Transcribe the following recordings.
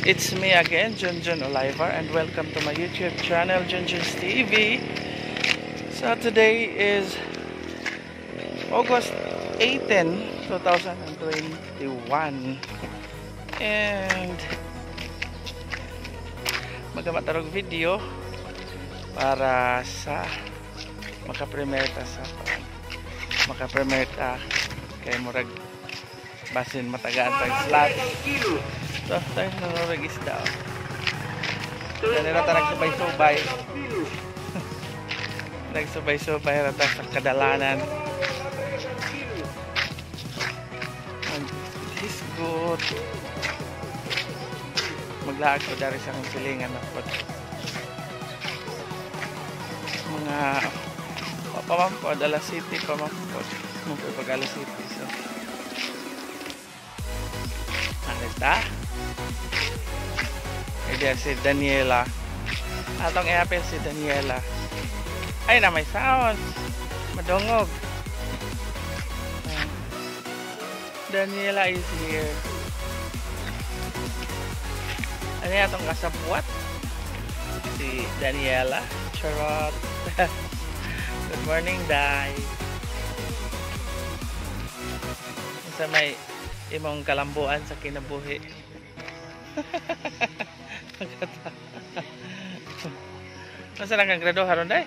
It's me again, Junjun Olaivar, and welcome to my YouTube channel, Junjun's TV. So today is August 18, 2021. And magamatarog video para sa makapremiere ta sa makapremiere ta kay murag basin matagaan tag slot. So, tayo nanonood isda. Ganun ta nagsubay-subay. Nagsubay-subay rata sa kadalanan. Hisgot. Maglaag ko dari sa akong silingan na po. Mga pamampod, Ala City pamampod. Mapipag Ala City. So, ta? Kaya si Daniela. Atong i-apel si Daniela. Ay na may sounds. Madungog. Daniela is here. Ano yung atong kasabwat? Si Daniela. Charot. Good morning, Day. Sa may imong kalambuan sa kinabuhi. Masa lang kang grado haron day?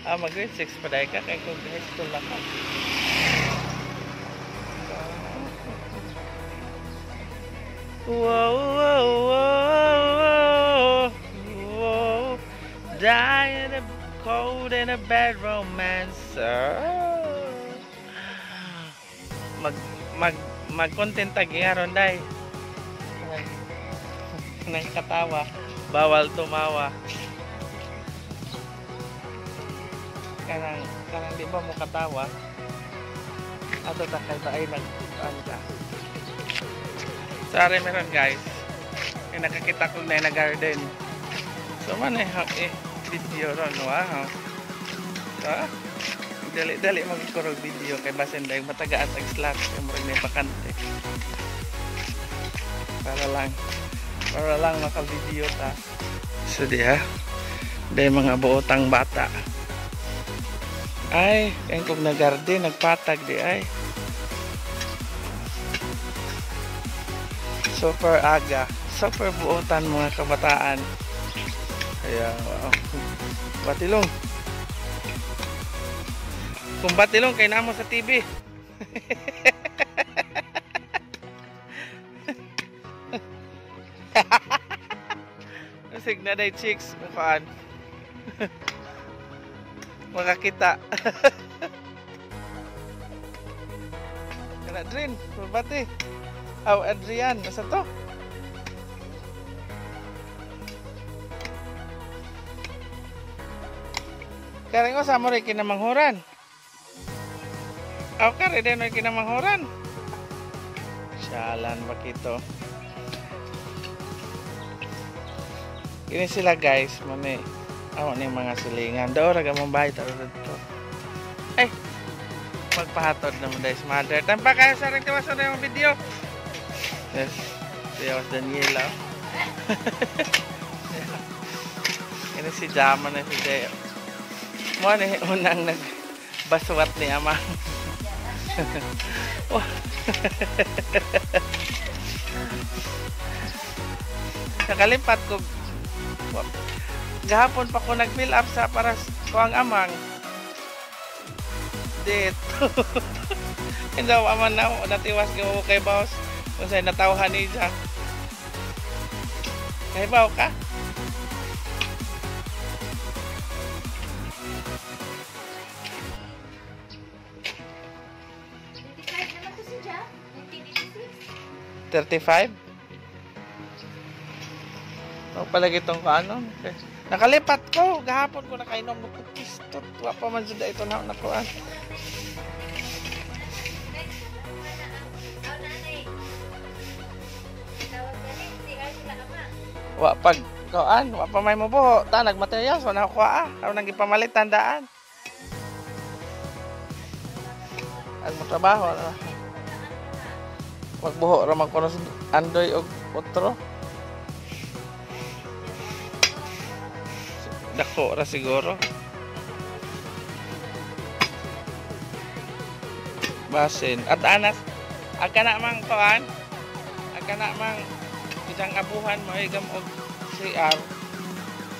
Ah, mag grade 6 pa day ka kay kung high school na ka. Whoa, whoa, whoa, whoa. Die in a cold and a bad romance. Mag content tag aron day. Nang katawa, bawal tumawa. Kanang di ba mo katawa? Ato ta kay ba ay nag ano ka. Sorry meron guys. Ay nakakita ko na garden. So man eh video ron, wow. So, dali-dali magkurog video kay basin dahil matagaan ang slot kay murag na bakante. Para lang maka-video ta. So diha, dahil mga buotang bata. Ay, kay kog na garden nagpatag di ay. Super aga, super buotan mga kabataan. Kaya wow. Batilong. Kung batilong kay namo sa TV. Signa day chicks kuan. Makakita. Kana Drin, bati. Aw Adrian, asa to? Karing sa mo rin kinamanghuran. Aw kare din may kinamanghuran. Sialan bakito. Kini sila guys, mami. Aw ni mga silingan. Daw ra gamong bahay taro didto. Ay. Magpahatod na mo guys, mother. Tampa kayo sa ring tiwason na yung video. Yes. Tiwas Daniela. Kini si Jama na si Deo. Mo ni unang nagbaswat ni ama. Wah. Nakalipat ko. Gahapon pa ko nag-fill up sa para ko ang amang. Dito. Hindi aman na natiwas ko kay boss. Unsay natawhan ni siya. Kay baw ka? Naman to si Ja, 1986. 35? O palagi itong kaano. Okay. Nakalipat ko. Gahapon ko nakainom ng kupistot. Wa pa man sila ito na nakuan. Wa pag kuan, wa pa may mobuho. Ta nagmaterials wa na kuha ah. Aron nang gipamalit tandaan. Ang mo trabaho. Magbuho ra man kuno Andoy og otro. Dako ra siguro. Basin. At anas, agka na mang kuan. Agka na mang isang abuhan mo ay gam og CR.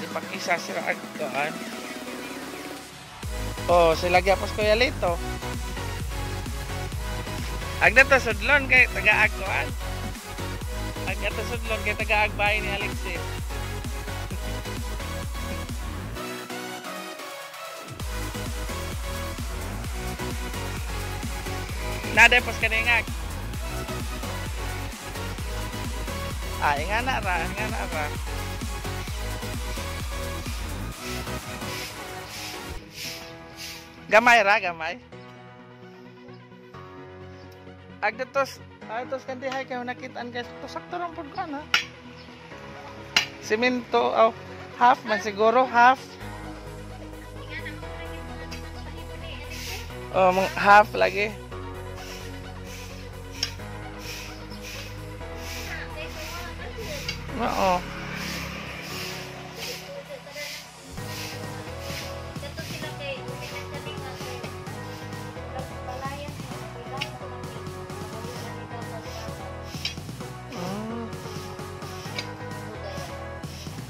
Ipakisa sila ag kuan. Oh, sila gyapos Kuya Lito. Agda to sudlon kay tagaag kuan. Agda to sudlon kay tagaag bahay ni Alexis. Nada pos kaningag. Ah, ingana ra, ingana ra. Gamay ra, gamay. Agdatos, atos kandihay kayo nakitaan guys. To sakto ra pud ko na. Simento, oh, half man siguro, half. Oh, half lagi. Oo.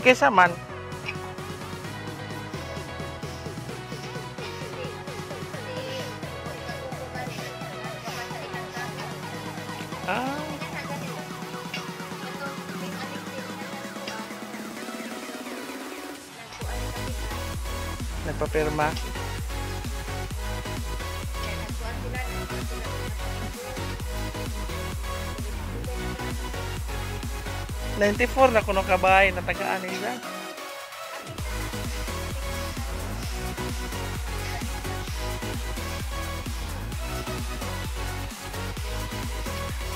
Kesa man. Ah. Nagpapirma. 94 na kuno kabahay na tagaan nila.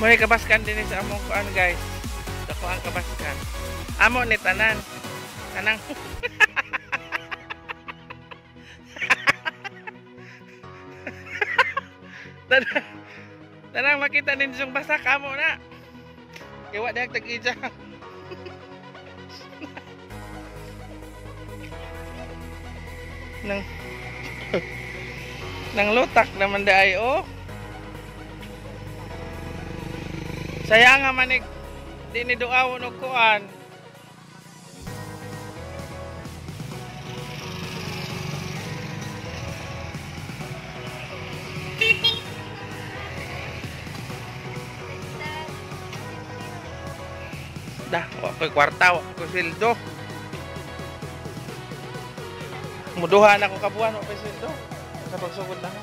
May kabaskan din sa among kuan guys. Dako ang kabaskan. Amo ni tanan. Kanang tanang makita ninyo basak amo na. Kaya wa dihag tag-ija. Nang nang lutak naman daay oh. Saya nga manig di ni duawon og kuan. Dah, wa koy kwarta, wa koy sweldo. Muduha na ko kabuan, wa koy sweldo. Sa pagsugod na ko.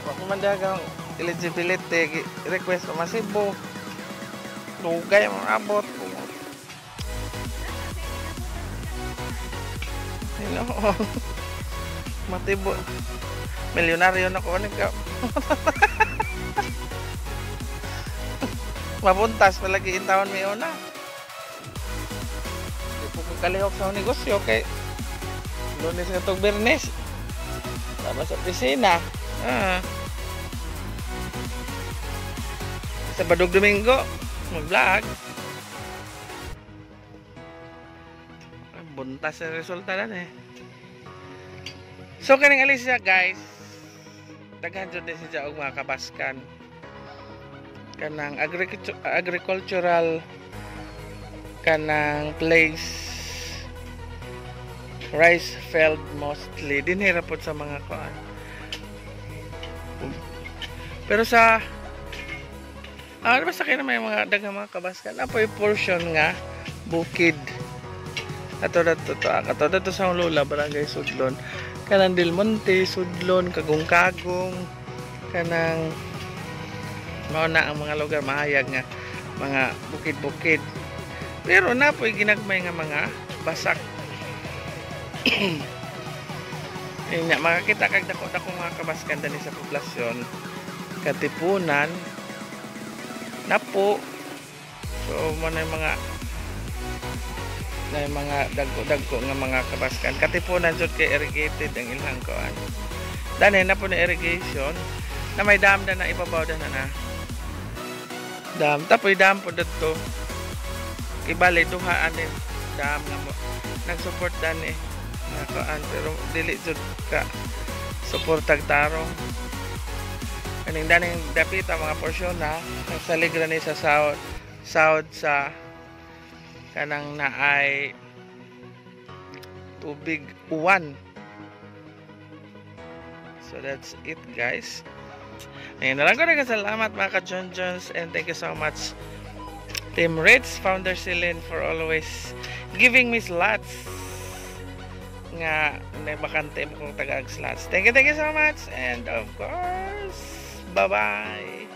Wa ko man dagang eligibility request pa masibo. Dugay ang abot. Hello. Matibo. Milyonaryo na ko ani ka. Mabuntas palagi in taon may una. Di po ko kalihok sa negosyo kay Lunes katong Biyernes. Tama sa opisina. Ah. Sabado Domingo mag-vlog. Buntas ang resulta na eh. So kaning Alicia guys, daghan jud ni siya og mga kabaskan. Kanang agricultural kanang place, rice field mostly dinhi ra pod sa mga kuan. Pero sa basta kay na may mga daghang mga kabaskan, apoy portion nga bukid. Ato dato to, ato dato sa Lola, Barangay Sudlon, kanang Del Monte, Sudlon, Kagong-Kagong, kanang mao na ang mga lugar mahayag nga mga bukid-bukid. Pero na po'y ginagmay nga mga basak. Inya makakita kag dako-dako mga kabaskan dani sa poblasyon, Katipunan napo. So mo na yung mga dagko-dagko nga mga kabaskan. Katipunan jud kay irrigated ang ilang kuan. Dani na po na irrigation na may dam na ibabaw na na. Dam tapoy dam po didto. Ibali duha ani dam nga mo nag-support dani nga kuan, pero dili jud ka suportag tarong. Kaning daning dapita mga porsyon na nagsalig ra ni sa south south sa kanang naay tubig uwan. So that's it, guys. Ayun na lang ko. Salamat, mga ka-John Johns, and thank you so much, Team Reds founder Celine, for always giving me slots nga naibakante mo kong tagaag slots. Thank you so much, and of course, bye-bye.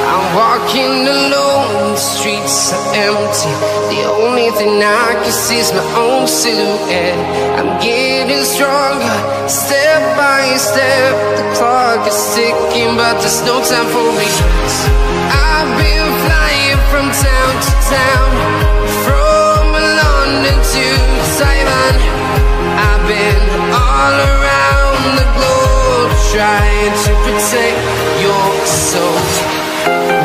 I'm walking alone, the streets are empty. The only thing I can see is my own silhouette. I'm getting stronger, step by step. The clock is ticking, but there's no time for me. I've been flying from town to town, from London to Taiwan. I've been all around the globe, trying to protect your soul.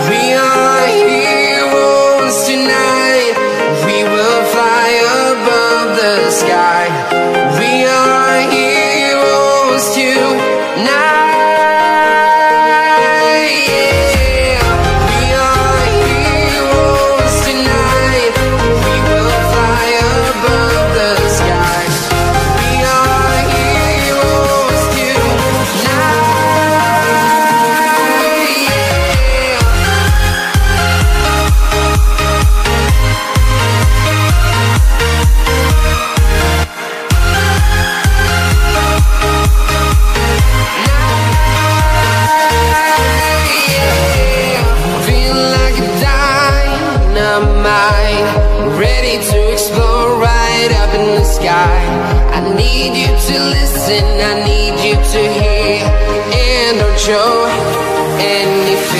We are heroes tonight. We will fly above the sky. We are heroes tonight. Yeah. We are heroes tonight. We will fly above the sky. We are heroes tonight. Yeah. Feel like a dynamite, ready to explode right up in the sky. I need you to listen, I need you to hear, and don't show any fear.